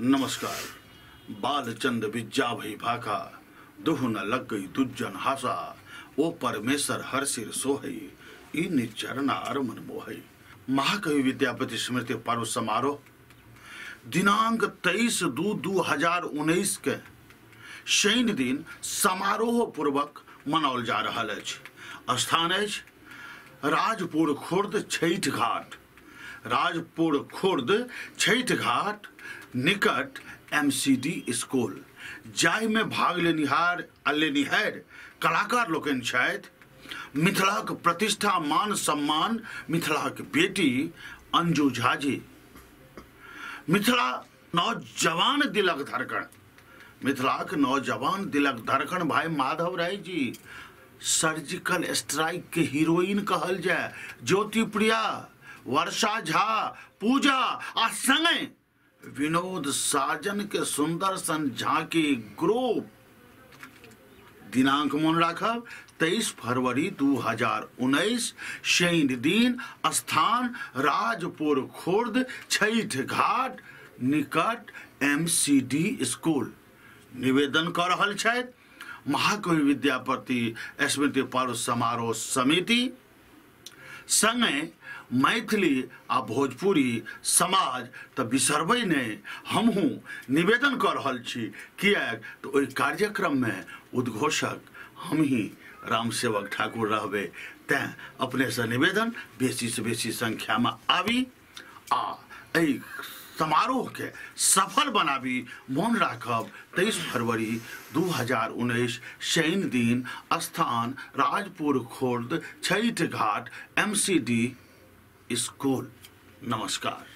नमस्कार। बालचंद विद्या भई भाखा, दुहु न लग गई दुज्जन हासा, ओ परमेश्वर हर सिर सोहई, ई निचरना अर मन मोहई। महाकवि विद्यापति स्मृति पर्व समारोह दिनांक 23/2/2019 के शनि दिन समारोह पूर्वक मनाओल जा रहल अछि। स्थान अछि राजपुर खुर्द छठ घाट, राजपुर खुर्द छठ घाट निकट एमसीडी स्कूल, जाहिमे भाग लेनिहार आ लेनिहार कलाकार लोकनि छथि मिथिलाक प्रतिष्ठा मान सम्मान मिथिलाक बेटी अंजू झा जी, मिथिला नौजवान दिलक धड़कन, मिथिलाक नौजवान दिलक धड़कन भाई माधव राय जी, सर्जिकल स्ट्राइक के हीरोइन कहल जाय ज्योति प्रिया, वर्षा झा, पूजा आ संगे विनोद साजन के सुंदर सन झांकी ग्रुप। दिनांक मन राखब 23 फरवरी 2019 शनि दिन, स्थान राजपुर खुर्द छठ घाट निकट एमसीडी स्कूल। निवेदन कर रहल छथि महाकवि विद्यापति स्मृति पर्व समारोह समिति संगे मैथिली आ भोजपुरी समाज तो बिसरबै नहीं, हमहूँ निवेदन कर रहल छी, किएक तो ओहि कार्यक्रम में उद्घोषक हम ही रामसेवक ठाकुर रहबै, तैं अपने से निवेदन बेसी से बेसी संख्या में आबी आ एहि समारोह के सफल बनाबी। मोन राखब 23 फरवरी 2019 शनि दिन, स्थान राजपुर खुर्द छठ घाट एमसीडी स्कूल। नमस्कार।